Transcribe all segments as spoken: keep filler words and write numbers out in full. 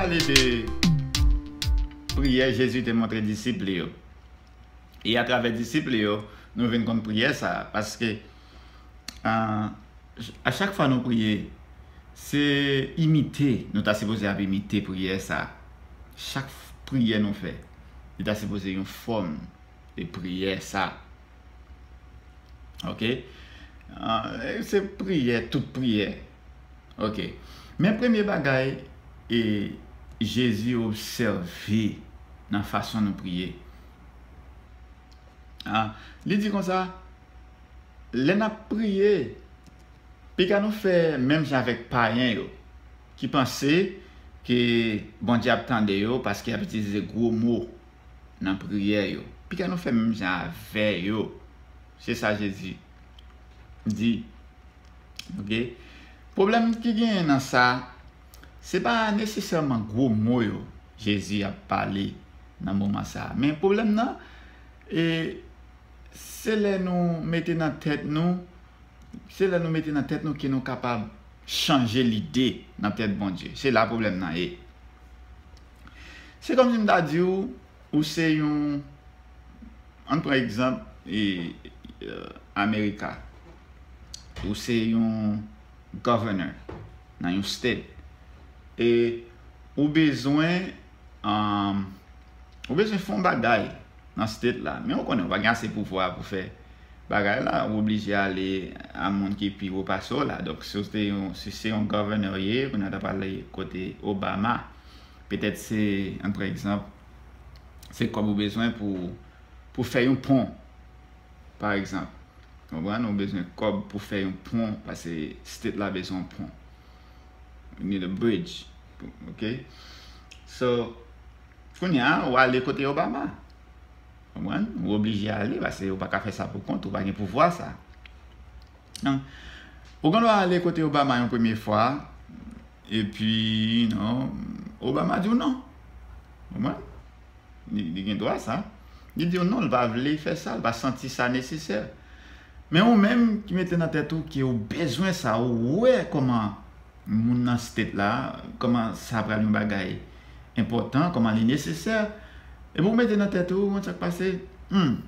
Pale de priyè Jezi te montre disip li yo. E atravè disip li yo, nou vin konn priyè sa a. Paske, ah, a chak fwa nou priye, se imite, nou ta sipoze ap imite priyè sa a. Chak f-, priyè nou fè, li ta sipoze yon fòm de priyè sa. Ok? Ah, e se priyè, tout priyè. Ok. Men premye bagay, e, Jezi obsève nan fason nou priye. Ah, li di konsa, lè n ap priye, piga nou fè menm jan avèk payen yo, ki panse ke Bondye ap tande yo paske y ap itilize gwo mo nan priyè yo. Piga nou fè menm jan avè yo. Se sa Jezi di. Ok? Pwoblèm ki genyen nan sa, se pa nesesèman gwo mo yo Jezi ap pale nan moman sa a. Men pwoblèm nan, e, se lè nou mete nan tèt nou, se lè nou mete nan tèt nou ke nou kapab chanje lide nan tèt Bondye. Se la pwoblèm nan ye. Se kòmsi m ta di w, ou se yon, ann pran egzanp, e, e, Amerika. Ou se yon governor nan yon state. E ou bezwen, um, ou bezwen fè yon bagay nan state la. Men ou konnen ou pa gen ase pouvwa pou fè bagay la, ou oblije ale a moun ki pi wo pase w la. Donk, si w te yon, si se yon governor ou ye, kounye a w ta pral kote Obama. Petèt se, ann pran egzanp, se kòb ou bezwen pou, pou fè yon pon, pa egzanp. Konprann? Ou bezwen kòb pou fè yon pon, paske state la bezwen yon pon. You need a bridge. Ok? So, kounye a, ou ale kote Obama. Konprann? Ou oblije ale, paske ou pa ka fè sa pou kont ou, pa gen pouvwa sa. An, ou gen dwa ale kote Obama yon premye fwa, epi, you know, Obama di w non. Konprann? Li, li gen dwa sa. Li di w non, li pa vle fè sa, li pa santi sa nesesè. Men ou menm ki mete nan tèt ou ke ou bezwen sa, ou wè kòman moun nan state la, kòman sa pral yon bagay enpòtan, kòman li nesesè. Epi ou mete nan tèt ou, ou konn sa k pase, hmm,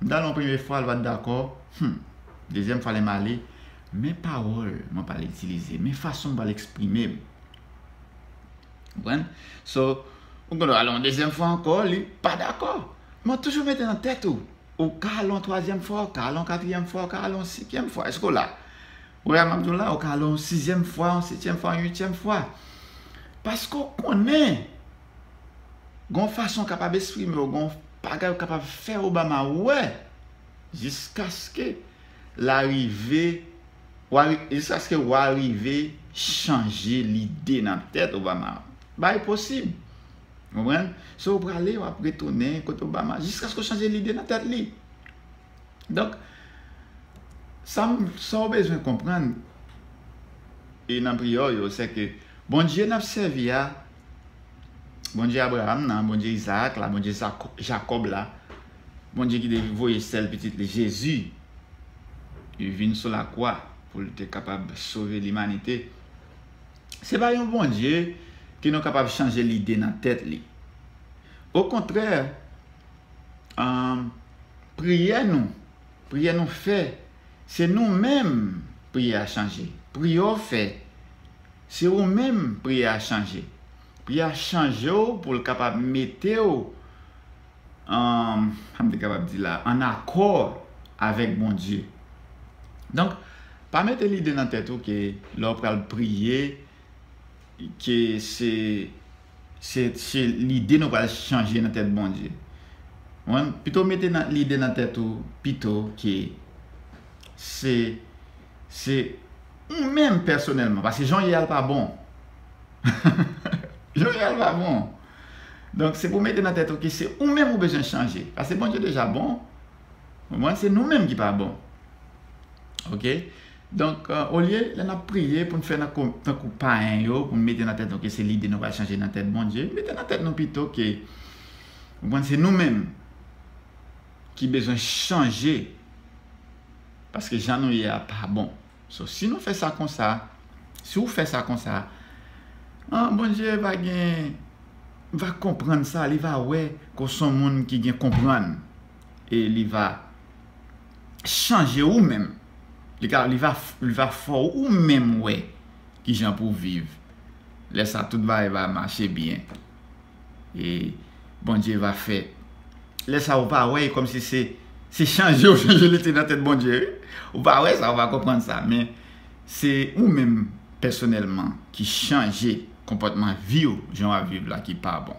m t al yon premye fwa, li pa t dakò, hmm, dezyèm fwa lè m ale, men pawòl mwen pral itilize, men fason m pral eksprime m. Konprann? So, ou gen dwa al yon dezyèm fwa ankò, li pa dakò. Men toujou mete nan tèt ou, ou ka al yon twazyèm fwa, ou ka al yon katriyèm fwa, ou ka al yon senkyèm fwa. Èske w la? Ou wè m ap di w la, ou ka al yon sizyèm fwa, yon setyèm fwa, yon uityèm fwa. Paske w konnen, gen yon fason w kapab eksprime w, gen yon bagay w kapab fè Obama wè, jiskaske l a rive, w a ri-, jiskaske w a rive chanje lide nan tèt Obama. Bagay posib. Konprann? So, w prale, w ap retounen kote Obama, jiskaske w chanje lide nan tèt li. Donk, sa m, sa w bezwen konprann, e nan priyè w yo, se ke Bondye n ap sèvi a, Bondye Abraram nan, Bondye Izaak la, Bondye Zako-, Jakòb la, Bondye ki te voye sèl pitit li, Jezi, li vin sou lakwa pou l te kapab sove limanite. Se pa yon Bondye ke nou kapab chanje lide nan tèt li. Okontrè, um, priyè nou, priyè nou fè, se nou menm priyè a chanje. Priyè w fè, se ou menm priyè a chanje. Priyè a chanje w pou l kapab mete w, um, sa m te kapab di la, an akò avèk Bondye. Donk, pa mete lide nan tèt ou ke lè w pral priye, ke se, se, se lide nou pral chanje nan tèt Bondye. Konprann? Pito mete nan, lide nan tèt ou, pito ke se, se ou menm pèsonèlman, paske jan w ye a l pa bon. Jan w ye a l pa bon. Donk, se pou mete nan tèt ou ke se ou menm ou bezwen chanje. Paske Bondye deja bon. Konprann? Se nou menm ki pa bon. Ok? Donk, euh, olye, lè n ap priye pou n fè nan ko-, tankou payen yo, pou n mete nan tèt nou ke se lide nou pral chanje nan tèt Bondye, mete nan tèt nou pito ke, konprann, se nou menm ki bezwen chanje, paske jan nou ye a pa bon. So, si nou fè sa konsa, si w fè sa konsa, An, Bondye va gen, va konprann sa, li va wè ke w se yon moun ki gen konprann. E li va chanje ou menm. Li ka, li va, li va fè ou menm wè kijan pou w viv. Lè sa, tout bagay va mache byen. E Bondye va fè. Lè sa, ou pa wè, e kòmsi se, se chanje ou chanje li te nan tèt Bondye, wi. Ou pa wè sa, ou pa konprann sa. Men se ou menm, pèsonèlman, ki chanje konpòtman vi w, jan w ap viv la, ki pa bon.